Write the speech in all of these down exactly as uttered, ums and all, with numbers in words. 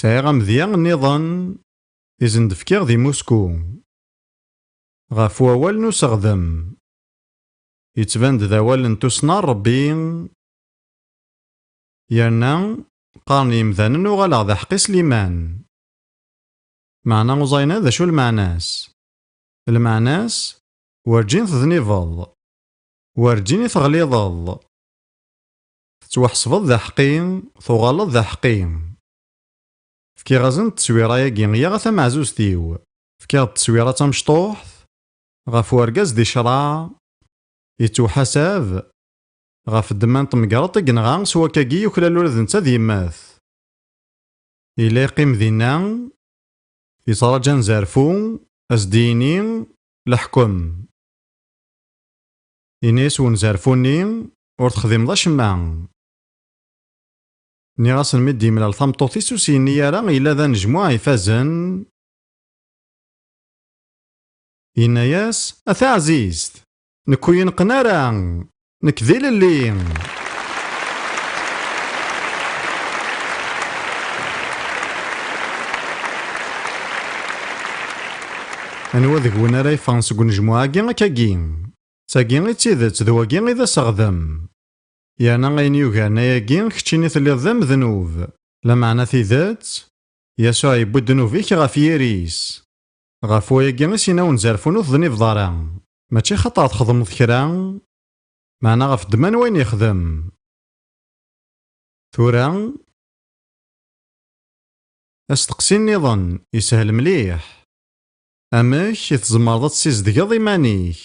Sɛiɣ amedya nniḍen i sen-d-fkiɣ di Musku. Ɣef wawal n useɣdem. Yettban-d d awal n tussna n Ṛebbi, yerna qqaren yemdanen uɣaleɣ d aḥeqqi s liman. Meɛna ur ẓayen ara d acu lmeɛna-s. Lmeɛna-s, werǧin tednibeḍ, werǧin i teɣliḍeḍ. Tettwaḥesbeḍ d aḥeqqi, tuɣaleḍ d aḥeqqi. Fkiɣ-asen-d tteswira-agi i at tameɛzuzt-iw. Fkiɣ-d tteswira d tamecṭuḥt ɣef urgaz di ccreɛ, yettwaḥasab ɣef ddemma n temgerḍt i yenɣa s wakagi yuklal ula d netta d yemmat. Yella yeqqim dinna, yettraǧu anzerfu, a s-d-yini leḥkem. Ini-as unzerfu-nni, ur texdimeḍ acemma. Nniɣ-asen mi d-yemlal tameṭṭut-is ur s-yenni ara yella d anejmuɛ ifazen. Yenna-yas, a taɛzizt, nekk ur yi-neqqen ara, nekk d ilelli. Anwa deg-wen ara yeffɣen seg unejmuɛ-agi akkagi? D tagi i d tidet, d wagi i d aseɣdem. Yerna ayen yugaren ayagi, keččini telliḍ d amednub. Lameɛna tidet, Yasuɛ yewwi ddnub-ik ɣef yiri-s. Ɣef wayagi i s-yenna unzerfu ur tednibeḍ ara. Mačči xaṭer txedmeḍ kra, meɛna ɣef ddemma n wayen yexdem. Tura, asteqsi nniḍen, yeshel mliḥ. Amek i tzemreḍ ad tessizdgeḍ iman-ik?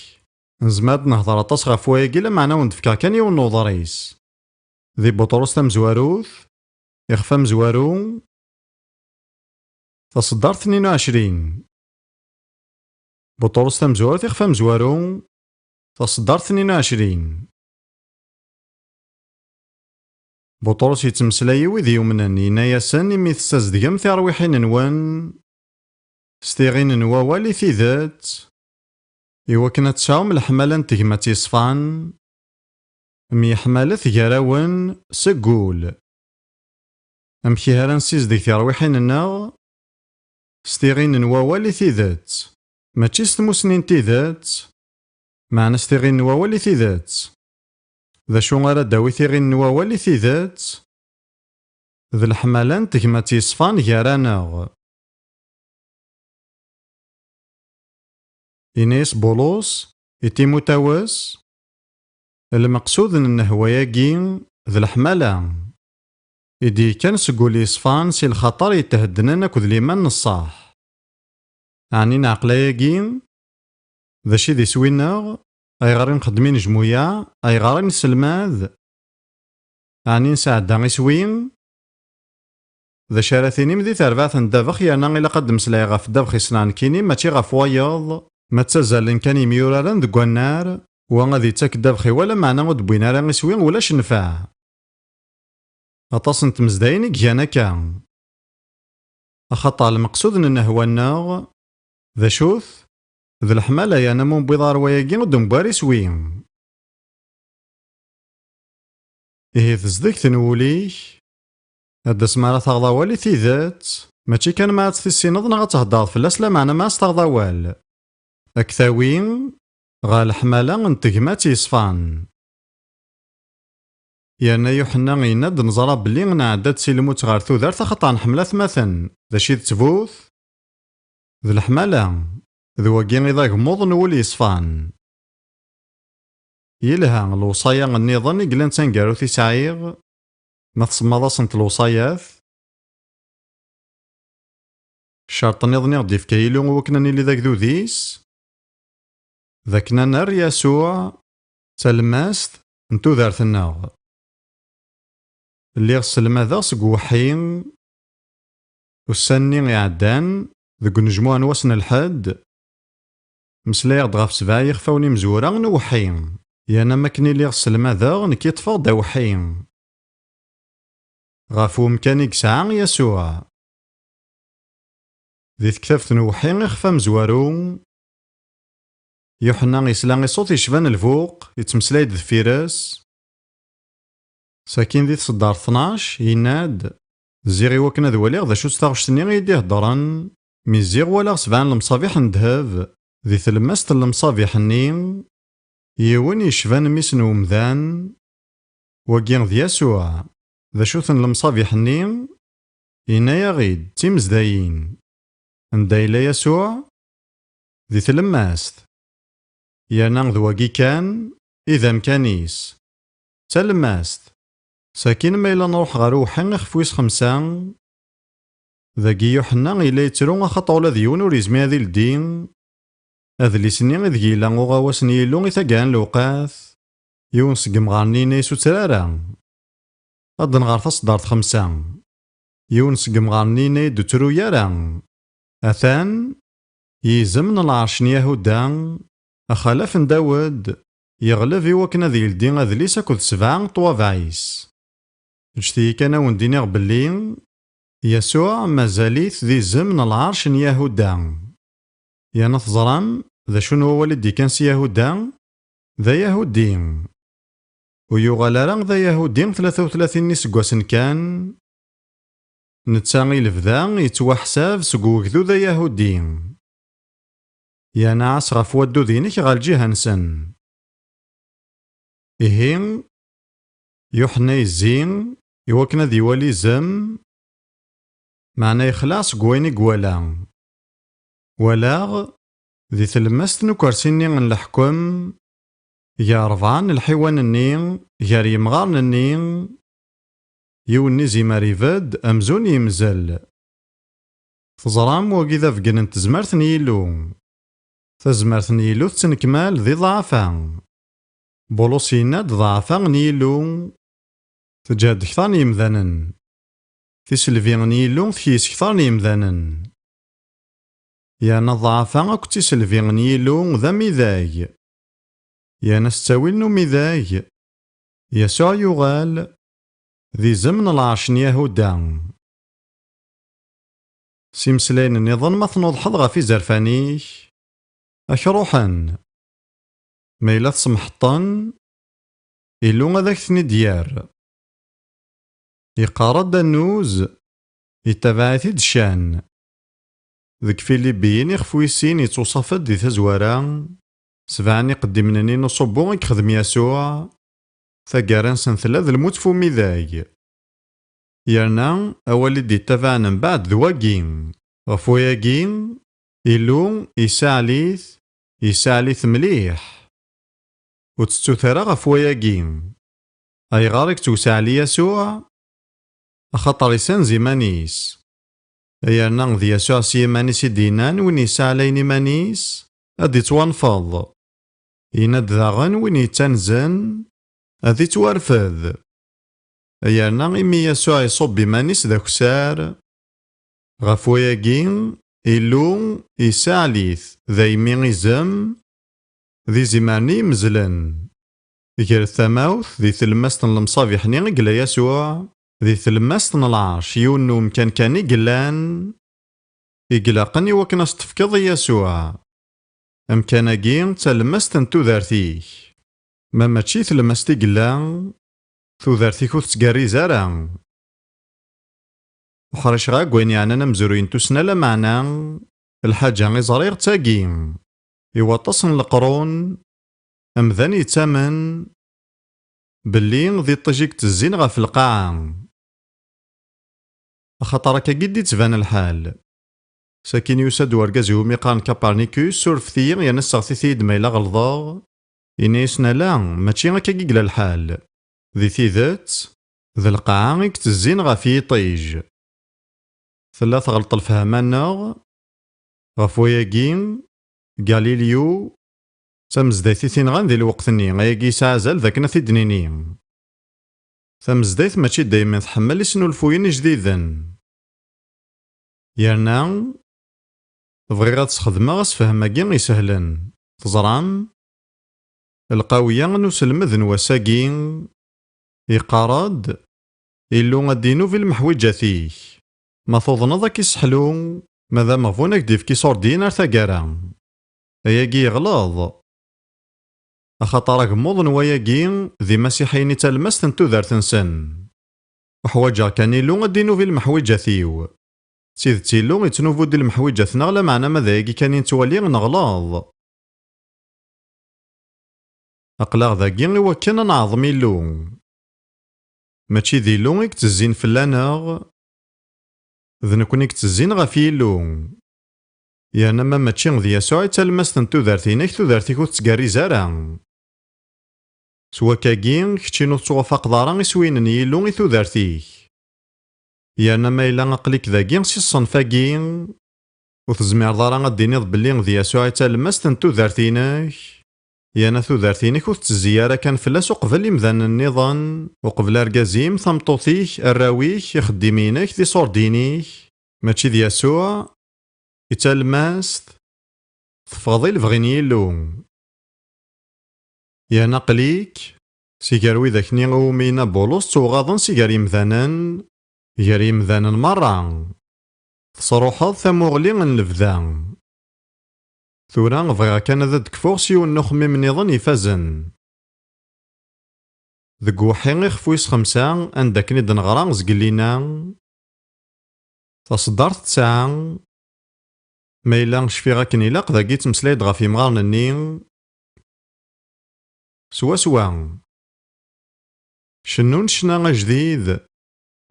Nezmer ad nehder aṭas ɣef wayagi, lameɛna wen-d-fkeɣ kan yiwen n uḍris. Di Buṭrus tamezwarut, ixef amezwaru, taṣeddart tnin u ɛecrin. Buṭrus tamezwarut, ixef amezwaru, taṣeddart tnin u ɛecrin. Buṭrus yettmeslay i wid yumnen, yenna-yasen, imi tessazdgem tirwiḥin-nwen s tiɣin n wawal i tidet, iwakken ad tesɛum leḥmala n tegmat yeṣfan, myeḥmalet gar-awen seg wul. Amek ihi ara nessizdeg tirwiḥin-nneɣ? S tiɣin n wawal i tidet, mačči s tmusni n tidet, meɛna s tiɣin n wawal i tidet. D acu ara d-tawi tiɣin n wawal i tidet? D leḥmala n tegmat yeṣfan gar-aneɣ. Ini-as Bulus i Timutawes, lmeqsud n nnehwa-agi d leḥmala i d-yekkan seg wul yeṣfan si lxaṭer yettheddnen akked liman n ṣṣeḥ. Ɛni neɛqel ayagi? D acu i d iswi-nneɣ? Ayɣer i nxeddem inejmuyaɛ? Ayɣer i nesselmad? Ɛni nesɛedda iswi? D acu ara tinim di terbaɛt n ddabex, yerna ilaq ad d-meslayeɣ ɣef ddabex yesɛa nekkini, mačči ɣef wayeḍ, ma ttazzalen kan yemyuraren deg wannar, wa ad yettak ddabex i wa, lameɛna ur d-wwin ara iswi, ulac nnfeɛ. Aṭas n tmezdayin i igan akka. Axaṭer lmeqsud n nnehwa-nneɣ, d acu-t? D leḥmala, yerna ma ur newwiḍ ɣer wayagi ur d-newwi ara iswi. Ihi tezdeg n wul-ik, ad d-tasem ara taɣeḍ awal i tidet, mačči kan ma ad tt-tissineḍ neɣ ad theddreḍ fell-as, lameɛna ma ad s-taɣeḍ awal, ad k-tawi ɣer leḥmala n tegmat yeṣfan. Yerna Yuḥenna yenna-d, neẓra belli nɛedda-d si lmut ɣer tudert axaṭer nḥemmel atmaten. D acu i d ttbut? D leḥmala. D wagi i d agemmuḍ n wul yeṣfan. Yelha, lewṣaya nniḍen i yellan d taneggarut i sɛiɣ, ma tsemmaḍ-asent lewṣayat? Ccerṭ nniḍen i ɣ-d-ifka Yillu i wakken ad nili d agdud-is, d akken ad nerr Yasuɛ d talemmast n tudert-nneɣ. Lliɣ sselmadeɣ seg uweḥḥi ussan-nni iɛeddan deg unejmuɛ n wass n lḥedd, meslayeɣ-d ɣef sebɛa yixfawen imezwura n uweḥḥi, yerna am akken i lliɣ sselmadeɣ, nekk i ṭṭfeɣ-d aweḥḥi ɣef wemkan i yesɛa Yasuɛ. Di tektabt n uweḥḥi ixef amezwaru, Yuḥenna yesla i ṣṣut yecban lbuq, yettmeslay-d deffir-s. Sakin di tseddart tnac, yenna-d, Ziɣ i wakken ad waliɣ d acu-tt taɣect-nni i yi-d-iheddren, mi ziɣ walaɣ sebɛa n lemṣabiḥ n ddheb, di tlemmast n lemṣabiḥ-nni, yiwen yecban mmi-s n umdan, wagi d Yasuɛ. D acu-ten lemṣabiḥ-nni? Yenna-yaɣ-id, d timezdayin. Anda yella Yasuɛ? Di tlemmast. Yerna d wagi kan i d amkan-is. D talemmast. Sakin ma yella nruḥ ɣer uweḥḥi ixef wis xemsa, dagi Yuḥenna yella yettru axaṭer ula d yiwen ur yezmir ad ildi adlis-nni ideg yella uɣawas n Yillu i taggara n lewqat, yiwen seg yemɣaren-nni yenna-yas ur ttru ara. Ad nɣer taṣeddart xemsa. Yiwen seg yemɣaren-nni yenna-yas ur ttru ara. Atan, yizem n lɛerc n Yahuda, axalaf n Dawed, yeɣleb i wakken ad yeldi adlis akked sebɛa n ṭṭwabeɛ-is. Ǧǧet-iyi kan ad wen-d-iniɣ belli Yasuɛ mazal-it d izem n lɛerc n Yahuda. Yerna teẓram d acu n wawal i d-ikkan s Yahuda? D Ayahudi. Ur yuɣal ara d Ayahudi tlata u tlatin n iseggasen kan. Netta i lebda yettwaḥsab seg wegdud ayahudi. Yerna ɛas ɣef waddud-inek ɣer lǧiha-nsen. Ihi, Yuḥenna yezzi i wakken ad iwali izem, meɛna yexleɛ seg wayen i iwala. Walaɣ, di tlemmast n ukersi-nni n leḥkem, gar rebɛa n lḥiwan-nni, gar yemɣaren-nni, yiwen n izimer ibedd amzun yemzel. Teẓram, wagi d abeggen n tezmert n Yillu. Tazmert n Yillu tettnekmal di ḍḍeɛfa. Bulus yenna-d ḍḍeɛfa n Yillu teǧhed kter n yemdanen. Tiselbi n Yillu tkeyyes kter n yemdanen. Yerna ḍḍeɛfa akked tiselbi n Yillu d amidag. Yerna s ttawil n umidag, Yasuɛ yuɣal d izem n lɛerc n Yahuda. S imeslayen nniḍen ma tnuḍḥeḍ ɣef izerfan-ik, ad k-ruḥen. Ma yella tesmeḥṭen, Illu ad ak-ten-id-yerr. Yeqqar-d annuz, yettabaɛ-it-id ccan. Deg Filibiyin ixef wis sin yettuṣaf-d di tazwara, sebɛa n iqeddimen-nni n uṣubbu i yexdem Yasuɛ, taggara-nsen tella d lmut f umidag. Yerna awal i d-yettabaɛen mbeɛd d wagi, ɣef wayagi, Illu yessaɛl-it, yessaɛl-it mliḥ. Ur tettut ara ɣef wayagi. Ayɣer i yettwseɛli Yasuɛ? Axaṭer issenz iman-is. Yerna d Yasuɛ s yiman-is i d-yennan win yessaɛlayen iman-is, ad d-ittwanfeḍ. Yenna-d daɣen win yettanzen, ad ittwarfed. Yerna imi Yasuɛ iṣubb iman-is d akessar, ɣef wayagi, Illu yessaɛl-it daymi izem, d izimer-nni imezlen. Gret tamawt di tlemmast n lemṣabiḥ-nni i yella Yasuɛ, di tlemmast n lɛerc yiwen n umkan kan i yellan, i ilaqen i wakken ad s-tefkeḍ i Yasuɛ. Amkan-agi d talemmast n tudert-ik. Ma mačči d tlemmast i yella, tudert-ik ur tettgerriz ara. Uḥriceɣ akk wayen yeɛnan amezruy n tussna, lameɛna lḥaǧa i ẓriɣ d tagi. I waṭas n leqrun, amdan yettamen belli d iṭij i yettezzin ɣef lqaɛa. Axaṭer akkagi i d-ittban lḥal. Sakin yusa-d urgaz iwumi qqaren Copernicus, surfet-iyi yerna sseɣtit-iyi-d ma yella ɣelḍeɣ. Yenna-yasen ala, mačči akkagi i yella lḥal. Di tidet, d lqaɛa i yettezzin ɣef yiṭij. Tella teɣleṭ lefhama-nneɣ. Ɣef wayagi, Galileo d tamezdayt i t-inɣan di lweqt-nni, ayagi yesɛa azal d akken ad t-id-nini. Tamezdayt mačči daymen tḥemmel isnulfuyen ijdiden. Yerna, bɣiɣ ad sxedmeɣ asefhem-agi isehlen. Teẓram? Lqawya n uselmed n wass-agi, yeqqar-d, Illu ad d-inub i lemḥwiǧat-ik. Ma tuḍneḍ ad k-isseḥlu, ma d ameɣbun ad k-d-ifk iṣurdiyen ar taggara. Ayagi yeɣleḍ. Axaṭer agemmuḍ n wayagi d imasiḥiyen i d talemmast n tudert-nsen. Ḥwaǧeɣ kan Illu ad d-inub i lmeḥwiǧat-iw. D tidet Illu ittnubu-d i lmeḥwiǧat-nneɣ, lameɛna ma d ayagi kan i nettwali, neɣleḍ. Aql-aɣ dagi i wakken ad neɛḍem Illu. Mačči d Illu i yettezzin fell-aneɣ, d nekkni i yettezzin ɣef Yillu. Yerna ma mačči d Yasuɛ i d talemmast n tudert-inek, tudert-ik ur tettgerriz ara. S wakagi, keččini ur tettwafaqeḍ ara iswiyen n Yillu i tudert-ik. Yerna ma yella aql-ik dagi si ṣṣenf-agi, ur tezmireḍ ara ad d-tiniḍ belli d Yasuɛ i d talemmast n tudert-inek, yerna tudert-inek ur tettezzi ara kan fell-as uqbel imdanen nniḍen, uqbel argaz-im, tameṭṭut-ik, arraw-ik, ixeddim-inek, d iṣurdiyen-ik. Mačči d Yasuɛ i d talemmast, teffɣeḍ i lebɣi n Yillu. Yerna aql-ik si gar widak-nni iwumi yenna Bulus ttewɣaḍen si gar yimdanen, gar yimdanen merra. Tesruḥeḍ tamuɣli n lebda. Tura bɣiɣ kan ad d-kfuɣ s yiwen n uxemmim nniḍen ifazen. Deg uweḥḥi ixef wis xemsa, anda akken i d-neɣra zgelli-nna, taṣeddart tesɛa, ma yella cfiɣ akken ilaq, dagi ttmeslay-d ɣef yimɣaren-nni. Swaswa. Cennun ccna ajdid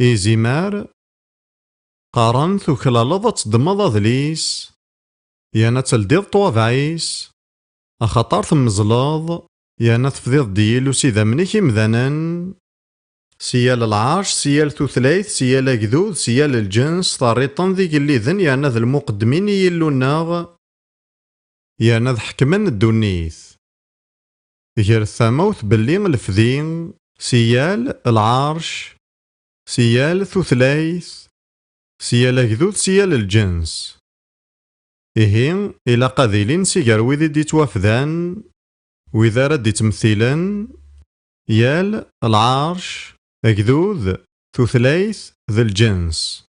i izimer, qqaren tuklaleḍ ad teddmeḍ adlis, yerna ad teldiḍ ṭwabaɛ-is, axaṭer temmezleḍ, yerna tefdiḍ-d i Yillu s idammen-ik imdanen, si yal lɛerc, si yal tutlayt, si yal agdud, si yal lǧens, terriḍ-ten d igelliden yerna d lmuqeddmin i Yillu-nneɣ, yerna ad ḥekmen ddunit. Gret tamawt belli lefdi si yal lɛerc, si yal tutlayt, si yal agdud, si yal lǧens. Ihi, ilaq ad ilin si gar wid i d-ittwafdan, wid ara d-ittmettilen, yal lɛerc, agdud, tutlayt, d lǧens.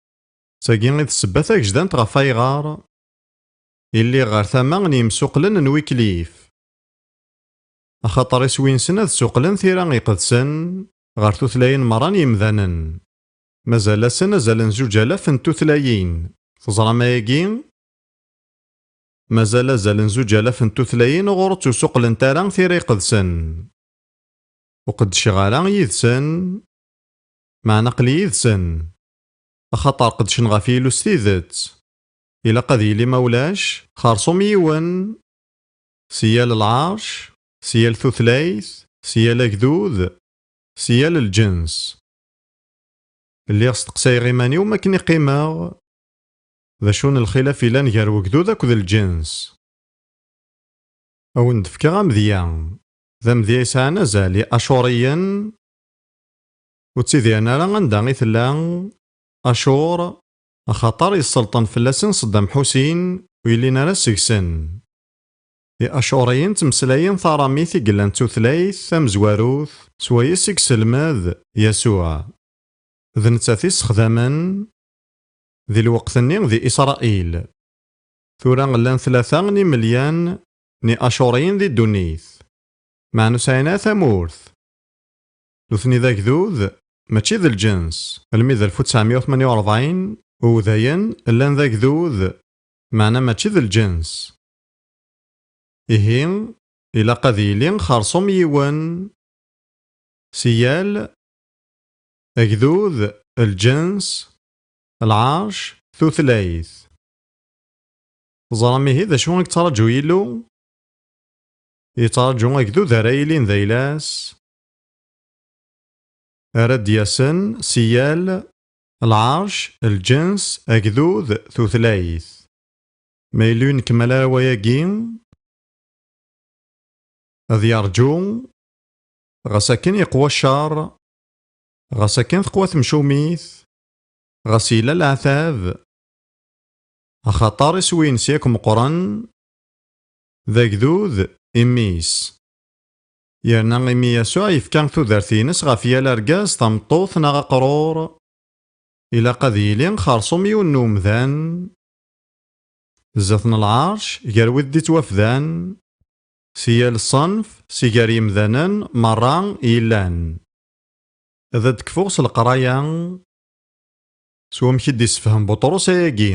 D tagi i d ssebba tagejdant ɣef ayɣer i lliɣ ɣer tama n yimsuqlen n Wycliffe. Axaṭer iswi-nsen ad suqlen tira iqedsen ɣer tutlayin merra n yimdanen. Mazal-asen azal n zuǧ alaf n tutlayin. Teẓram ayagi? Mazal azal n zuǧ alaf n tutlayin uɣur ur ttusuqlent ara tira iqedsen. Ur qeddceɣ ara yid-sen, meɛna aql-i yid-sen. Axaṭer qeddcen ɣef Yillu s tidet. Ilaq ad yili ma ulac xerṣum yiwen, si yal lɛerc, si yal tutlayt, si yal agdud, si yal lǧens. Lliɣ steqsayeɣ iman-iw ma akken i qqimeɣ, d acu n lxilaf yellan gar wegdud akked lǧens? A wen-d-fkeɣ amedya. D amedya yesɛan azal i Acuriyen, ur ttidiren ara anda i tella Acur, axaṭer yesselṭen fell-asen Seddam Ḥusin, ur yellin ara seg-sen. Iacuriyen ttmeslayen taramit i yellan d tutlayt tamezwarut swayes i yesselmed Yasuɛ. D nettat i ssexdamen di lweqt-nni di Isṛayil. Tura llan tlata n imelyan n Iacuriyen di ddunit, meɛna ur sɛin ara tamurt. Nutni d agdud, mačči d lǧens. Almi d alef u tesɛemya u tmenya u rebɛin, udayen llan d agdud, meɛna mačči d lǧens. Ihi, ilaq ad yili xerṣum yiwen, si yal agdud, lǧens, lɛerc, tutlayt. Teẓram ihi d acu i yettraǧu Yillu? Yettraǧu agdud ara yilin d ayla-s, ara d-yasen si yal lɛerc, lǧens, agdud, tutlayt. Ma yella ur nkemmel ara wayagi, ad yerǧu, ɣas akken yeqwa cceṛ, ɣas akken teqwa temcumit, ɣas yella leɛtab, axaṭer iswi-ines yakk meqqren, d agdud i mmi-s. Yerna imi Yasuɛ yefka tudert-ines ɣef yal argaz, tameṭṭut neɣ aqrur, ilaq ad yili xerṣum yiwen n umdan, zdat n lɛerc, gar wid d-ittwafdan, si yal ṣṣenf, si gar yimdanen merra i yellan. Ad d-kfuɣ s leqraya s wamek i d-issefhem Buṭrus ayagi.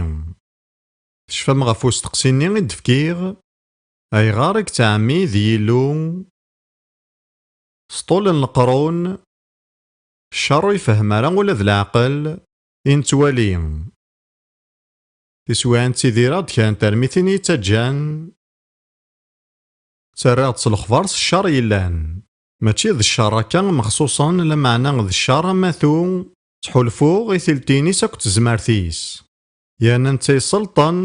Tecfam ɣef usteqsi-nni i d-fkiɣ? Ayɣer i yettɛemmid Yillu s ṭul n leqrun, ccer ur ifehhem ara ula d leɛqel i nettwali? Tiswiɛin ttidireɣ-d kra n termitin i yi-ttaǧǧan ttarraɣ-d s lexbar s ccer yellan. Mačči d ccer akka mexṣuṣen, lameɛna d ccer amatu ttḥulfuɣ i tiltin-is akked tezmert-is. Yerna netta iselṭen,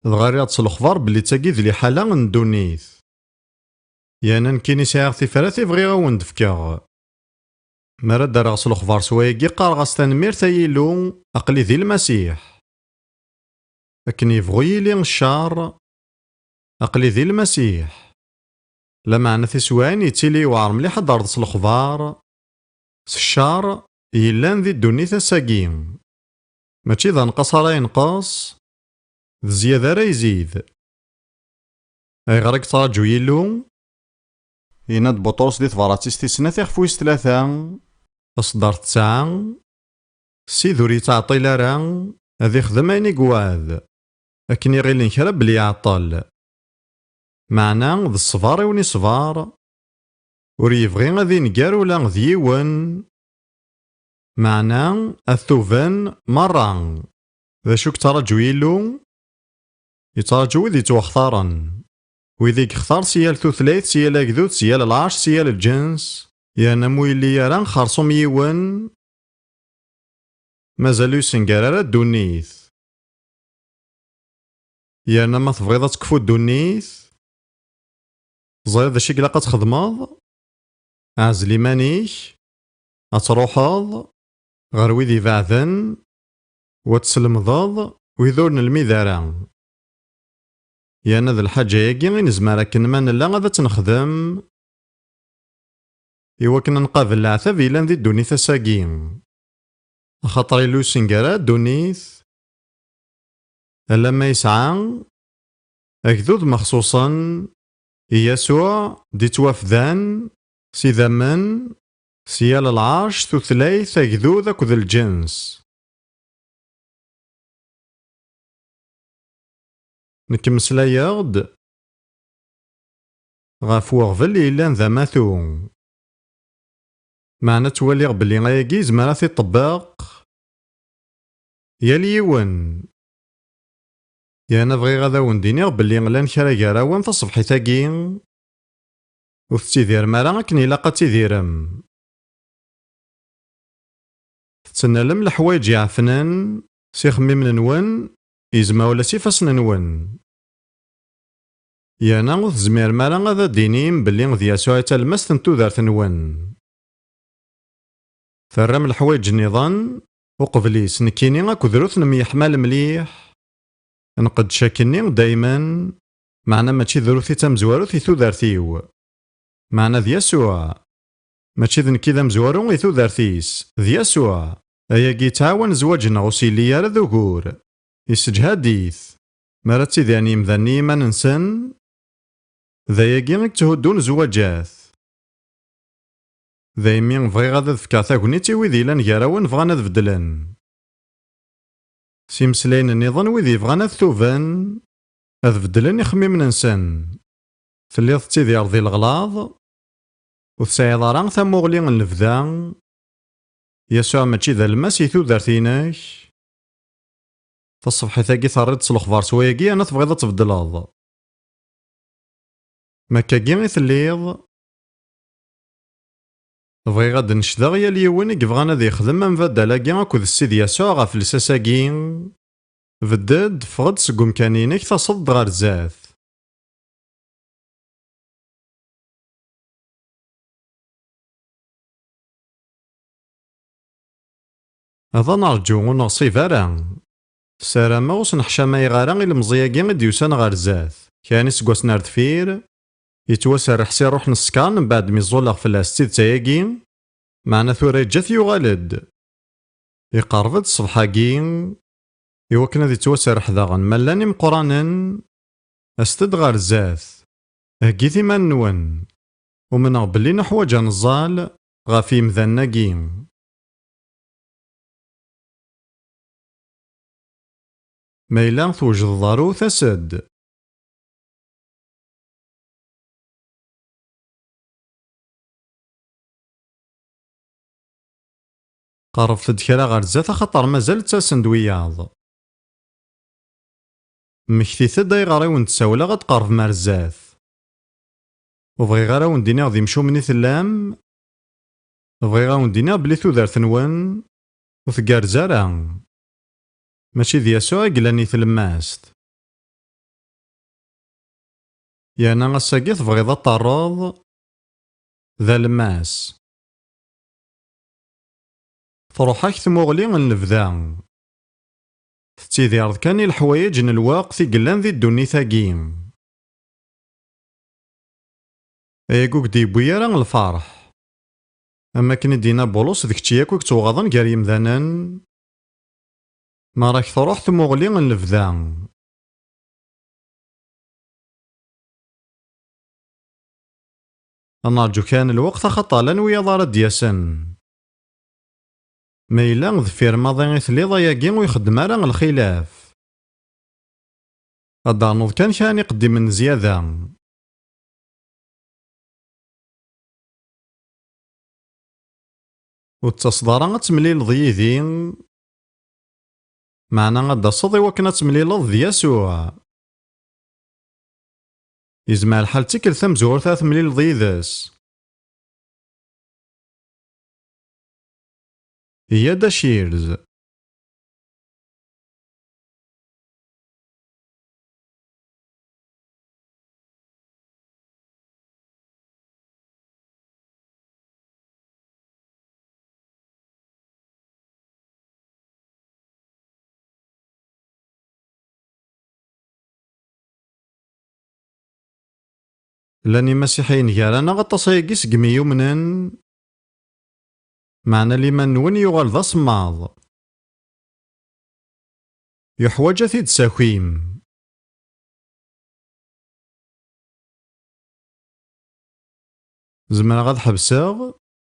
dɣa rriɣ-d s lexbar belli d tagi d liḥala n ddunit. Yerna nekkini sɛiɣ tifrat i bɣiɣ a wen-d-fkeɣ. Mi ara d-rreɣ s lexbar s wayagi, qqareɣ-as: "Tanemmirt, ay Illu, aql-i di Lmasiḥ." Akken yebɣu yili ccer, aql-i di Lmasiḥ. Lameɛna tiswiɛin yettili yewɛer mliḥ ad d-terreḍ s lexbar s ccer yellan di ddunit ass-agi. Mačči d anqas ara yenqes, d zzyada ara yzid. Ayɣer i yettṛaǧu Yillu? Yenna-d Buṭrus di tebṛat-is tis snat ixef wis tlata, aṣeddar tesɛa: "Ssid ur yettɛeṭṭil ara ad ixdem ayen i yewɛed, akken i ɣilen kra belli iɛeṭṭel. Meɛna d ṣṣber i wen-iṣber, ur yebɣi ad inger ula d yiwen, meɛna ad tuben merra." D acu i yettṛaǧu Yillu? Yettṛaǧu wid yettwaxtaren, wid i yextar si yal tutlayt, si yal agdud, si yal lɛerc, si yal lǧens, yerna mu yelli ara xerṣum yiwen, mazal ur yessenger ara ddunit. Yerna ma tebɣiḍ ad tekfu ddunit, teẓriḍ d acu i ilaq ad txedmeḍ? Ɛzel iman-ik, ad truḥeḍ ɣer wid ibeɛden, u ad teslemdeḍ wid ur nelmid ara. Yerna d lḥaǧa-agi i nezmer akken ma nella ad tt-nexdem, i wakken ad nqabel leɛtab yellan di ddunit ass-agi. Axaṭer Illu yessenger ara ddunit, alamma yesɛa agdud mexṣuṣen i Yasuɛ d-ittwafdan s idammen si yal lɛerc, tutlayt, agdud akked lǧens. Nekk mmeslayeɣ-d ɣef weɣbel yellan d amatu. Meɛna ttwaliɣ belli ayagi yezmer ad t-iṭebbeq yal yiwen. Yerna bɣiɣ ad awen-d-iniɣ belli llan kra gar-awen taṣebḥit-agi ur tettidirem ara akken ilaq ad tidirem. Tettnalem leḥwayeǧ iɛefnen s ixemmimen-nwen, yezma ula s ifassen-nwen. Yerna ur tezmirem ara ad d-tinim belli d Yasuɛ i d talmast n tudert-nwen. Terram leḥwayeǧ nniḍen uqbel-is, nekkini akked Rut nemyeḥmal mliḥ, nqeddec akkenni daymen, meɛna mačči d Rut i d tamezwarut i tudert-iw. Meɛna d Yasuɛ. Mačči d nekk i d amezwaru i tudert-is, d Yasuɛ. Ayagi yettɛawan zzwaǧ-nneɣ ur s-yelli ara d ugur. Isseǧhad-it. Mi ara ttidiren yemdanen i yiman-nsen, d ayagi i yetthuddun zzwaǧat. Daymi bɣiɣ ad, ad fkeɣ tagnit i wid yellan gar-awen bɣan ad beddlen. S imeslayen nniḍen, wid yebɣan ad tuben, ad beddlen ixemmimen-nsen. Telliḍ tettidireḍ di leɣlaḍ, ur tesɛiḍ ara tamuɣli n lebda. Yasuɛ mačči d alemmas i tudert-inek. Taṣebḥit-agi terriḍ-d s lexbar s wayagi, yerna tebɣiḍ ad tbeddleḍ. Ma akkagi i telliḍ, bɣiɣ ad d-necdeɣ yal yiwen i yebɣan ad yexdem ambaddal-agi akked Ssid Yasuɛ ɣef lsas-agi. Bedd-d, ffeɣ-d seg umkan-inek, taseḍ-d ɣer zdat. Ad nerǧu, ur neɣṣib ara. Ssarameɣ ur s-neḥcamayeɣ ara ilemẓi-agi i d-yusan ɣer zdat. Kra n iseggasen ar deffir, yettwaserreḥ si ṛṛuḥ n sskeṛ mbeɛd mi ẓẓulleɣ fell-as d tidet ayagi, meɛna tura yeǧǧa-t yuɣal-d. Iqerreb-d ṣṣbeḥ-agi, iwakken ad yettwaserreḥ daɣen ma llan imeqqranen, aset-d ɣer zdat, heggit iman-nwen. Umneɣ belli neḥwaǧ ad neẓẓal, ɣef yimdanen-agi. Ma yella twejdeḍ, arut-as-d. Qerrbet-d kra ɣer zdat, axaṭer mazal ttasen-d wiyaḍ. Mmektit-d ayɣer i wen-d-ssawleɣ ad tqerrbem ar zdat. Ur bɣiɣ ara ad wen-d-iniɣ d imcumen i tellam. Bɣiɣ ad wen-d-iniɣ belli tudert-nwen ur tgerrez ara. Mačči d Yasuɛ i yellan i tlemmast. Yerna ass-agi tebɣiḍ ad terreḍ d alemmas. Truḥ-ak tmuɣli n lebda. Tettidireḍ kan i leḥwayeǧ n lweqt i yellan di ddunit-agi. Ayagi ur k-d-yewwi ara lferḥ. Am wakken i d-yenna Bulus, d kečči akk i yettweɣḍen gar yemdanen. Mi ara k-truḥ tmuɣli n lebda. Ad nerǧu kan lweqt, axaṭer llan wiyaḍ ara d-yasen. Ma yella deffir maḍi i telliḍ, ayagi ur ixeddem ara lxilaf. Ad d-ternuḍ kan kra n iqeddimen n zzyada. Ur d-ttaseḍ ara ad temlileḍ yid-i, meɛna ad d-taseḍ i wakken ad temlileḍ d Yasuɛ. Yezmer lḥal d tikkelt tamezwarut ara temlileḍ yid-s. Yya-d a Cirz. Llan imasiḥiyen gar-aneɣ aṭas ayagi segmi yumnen, meɛna liman-nwen yuɣal d asemmaḍ. Yuḥwaǧ ad t-id-tessakim. Zemreɣ ad ḥebseɣ,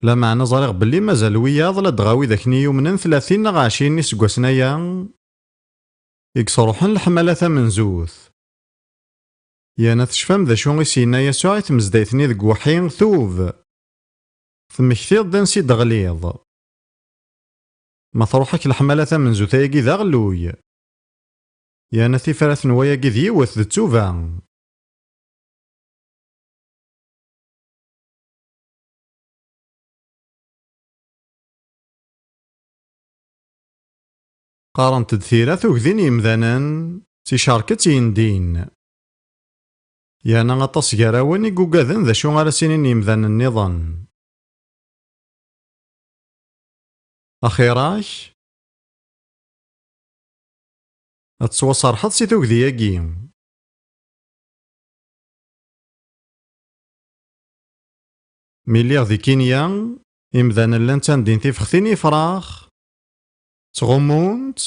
lameɛna ẓriɣ belli mazal wiyaḍ, ladɣa wid akken i yumnen tlatin neɣ ɛecrin n iseggasen aya, i yesruḥen leḥmala tamenzut. Yerna tecfam d acu i s-yenna Yasuɛ i tmezdayt-nni deg uweḥḥi? Tub, temmektiḍ-d ansi d-teɣliḍ. Ma truḥ-ak leḥmala tamenzut, ayagi d aɣelluy. Yerna tifrat n wayagi d yiwet, d ttuba. Qqarent-d tira tugdi n yimdanen, d ticerket yendin. Yerna aṭas gar-awen i yugaden d acu ara s-inin yimdanen nniḍen. Axir-ak, ad tettwaserḥeḍ si tugdi-agi. Mi lliɣ di Kinya, imdanen llan ttandin tifextin i yefrax, ttɣummun-tt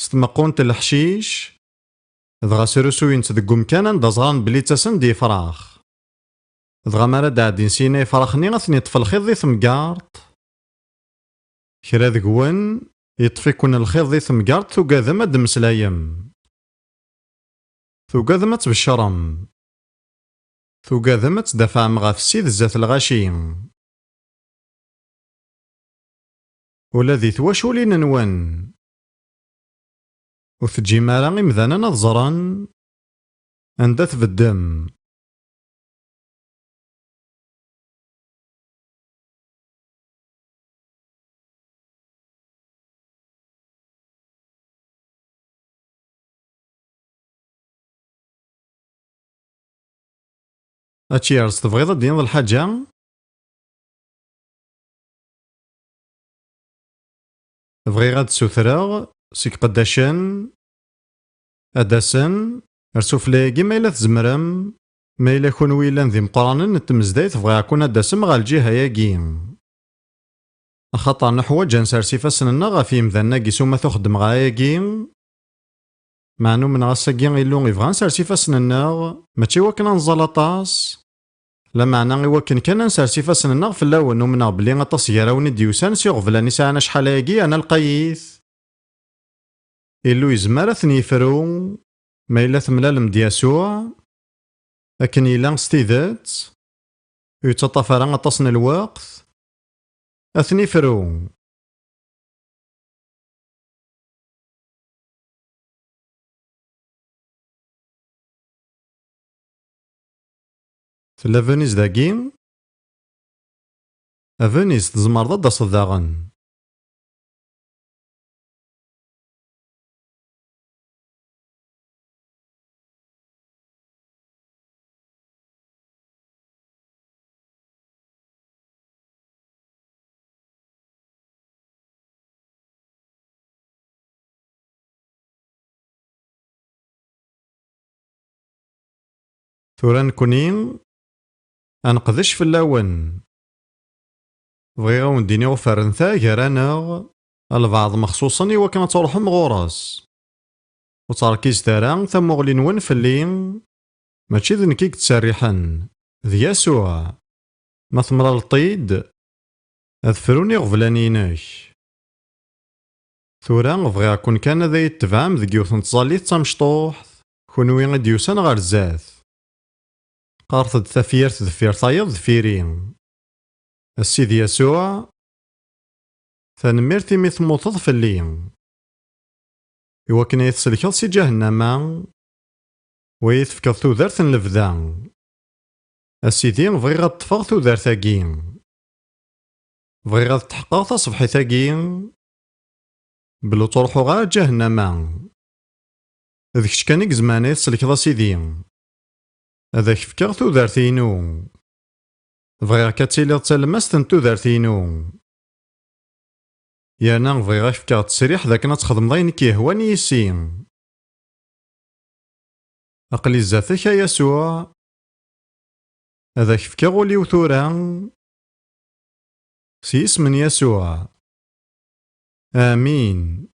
s tmeqqunt n leḥcic, dɣa srusuyen-tt deg umkan anda ẓran belli ttasen-d yefrax. Dɣa mi ara d-ɛeddin syin yefrax-nni, ad ten-iṭṭef lxiḍ di temgerḍt. Kra deg-wen, yeṭṭef-iken lxiḍ di temgerḍt, tugadem ad d-temmeslayem. Tugadem ad tbeccrem. Tugadem ad tdafɛem ɣef Ssid zdat lɣaci. Ula di twaculin-nwen. Ur teǧǧim ara imdanen ad ẓren anda tbeddem. A Cheers, tebɣiḍ ad d-tiniḍ lḥaǧa? Bɣiɣ ad d-ssutreɣ seg iqeddacen ad d-asen ar sufella-agi ma yella tzemrem, ma yella kunwi yellan d imeqqranen n tmezdayt, bɣiɣ-ken ad d-tasem ɣer lǧiha-agi. Axaṭer neḥwaǧ ad nsers ifassen-nneɣ ɣef yimdanen-agi s umata ur xeddmeɣ ara ayagi. Meɛna umneɣ ass-agi Illu ibɣa ad nsers ifassen-nneɣ, mačči wakken ad nẓall aṭas, Lameɛna i wakken kan ad nsers ifassen-nneɣ fell-awen, umneɣ belli aṭas gar-awen i d-yusan s iɣeblan i sɛan acḥal ayagi yerna lqayit. Illu yezmer ad ten-yefru, ma yella temlalem-d Yasuɛ, akken yella s tidet, ur yettaṭṭaf ara aṭas n lweqt, ad ten-ifru. Tella Venise dagi? A Venise, tzemreḍ ad d-taseḍ daɣen. Tura nekkni, ad neqdec fell-awen. Bɣiɣ ad wen-d-iniɣ ufaren tagara-nneɣ, albaɛḍ mexṣuṣen i wakken ad truḥem ɣur-s. Ur ttṛekkizet ara tamuɣli-nwen fell-i, mačči d nekk i yettserriḥen, d Yasuɛ. Ma temlaleḍ-t-id, ad frun iɣeblan-inek. Tura bɣiɣ-ken kan ad iyi-tebɛem deg yiwet n tẓallit d tamecṭuḥt, kunwi i d-yusan ɣer zdat. Qqaret-d tafyirt deffir tayeḍ deffir-i. A Sidi Yasuɛ, tanemmirt imi temmuteḍ fell-i, i wakken ad iyi-tselkeḍ si ǧahennama, u ad iyi-tefkeḍ tudert n lebda. A Sidi, bɣiɣ ad ṭṭfeɣ tudert-agi. Bɣiɣ ad tḥeqqeɣ taṣebḥit-agi belli ur ttruḥuɣ ara ǧahennama. D kečč kan i izemren ad yi-tselkeḍ, a Sidi. Ad ak-fkeɣ tudert-inu. Bɣiɣ-k ad tiliḍ d talemmast n tudert-inu. Yerna bɣiɣ ad ak-fkeɣ ttesriḥ d akken ad txedmeḍ ayen i k-yehwan yis-i. Aql-i zdat-k, a Yasuɛ. Ad ak-fkeɣ ul-iw tura. S yisem n Yasuɛ. Amin.